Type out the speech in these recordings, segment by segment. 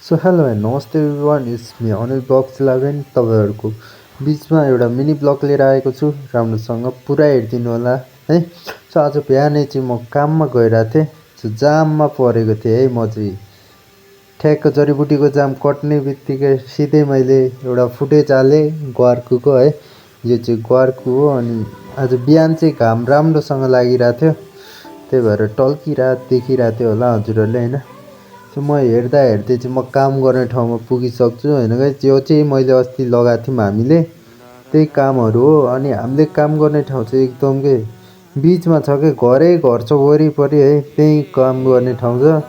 So hello and नमस्ते everyone, it's me Anil blogs 11 तपाईँहरूको बिचमा एउटा मिनी ब्लग लिएर आएको छु। राम्रोसँग पुरा हेरिदिनु होला है। सो आज बिहानै चाहिँ म काममा गइरहेको थिएँ। सो जाममा परेको थिएँ है। म चाहिँ ठ्याक्क जडीबुटीको जाम कट्ने बित्तिकै सिधै मैले एउटा फुटेज हालेँ ग्वारकुको है। यो चाहिँ ग्वारकु हो। अनि आज बिहान चाहिँ घाम राम्रोसँग लागिरहेको थियो, त्यही भएर टल्किरहेको देखिरहेको थियो होला हजुरहरूले होइन। सो म हेर्दा हेर्दै चाहिँ म काम गर्ने ठाउँमा पुगिसक्छु होइन गाइस। यो चाहिँ मैले अस्ति लगाएको थियौँ हामीले, त्यही कामहरू हो। अनि हामीले काम गर्ने ठाउँ चाहिँ एकदमै बिचमा छ कि घर छ वरिपरि है, त्यही काम गर्ने ठाउँ छ।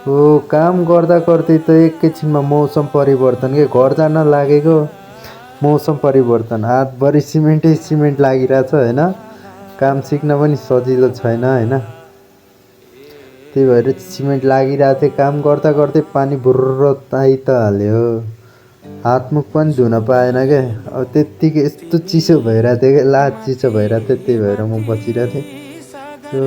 हो काम गर्दा गर्दै त एकैछिनमा मौसम परिवर्तन के घर जान लागेको मौसम परिवर्तन, हातभरि सिमेन्ट लागिरहेछ होइन। काम सिक्न पनि सजिलो छैन होइन। त्यही भएर सिमेन्ट लागिरहेको थियो। काम गर्दा गर्दै पानी बुर्र ताइ त हाल्यो, हातमुख पनि धुन पाएन क्या। अब त्यत्तिकै यस्तो चिसो भइरहेको थियो क्या, लाज चिसो भइरहेको थियो। त्यही भएर म बसिरहेको थिएँ। सो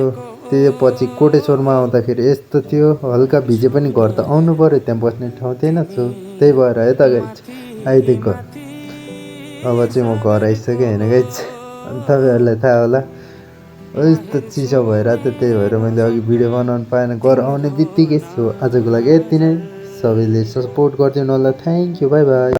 त्यो पछि कोटेश्वरमा आउँदाखेरि यस्तो थियो, हल्का भिजे पनि घर त आउनु पऱ्यो, त्यहाँ बस्ने ठाउँ थिएन। सो त्यही भएर है त गाइज आइदिएको घर। अब चाहिँ म घर आइसकेँ होइन गाइज। तपाईँहरूलाई थाहा होला यस्तो चिसो भइरहेको थियो, त्यही भएर मैले अघि भिडियो बनाउनु पाएन घर आउने बित्तिकै। सो आजको लागि यति नै। सबैले सपोर्ट गरिदिनु होला। Thank you, by by.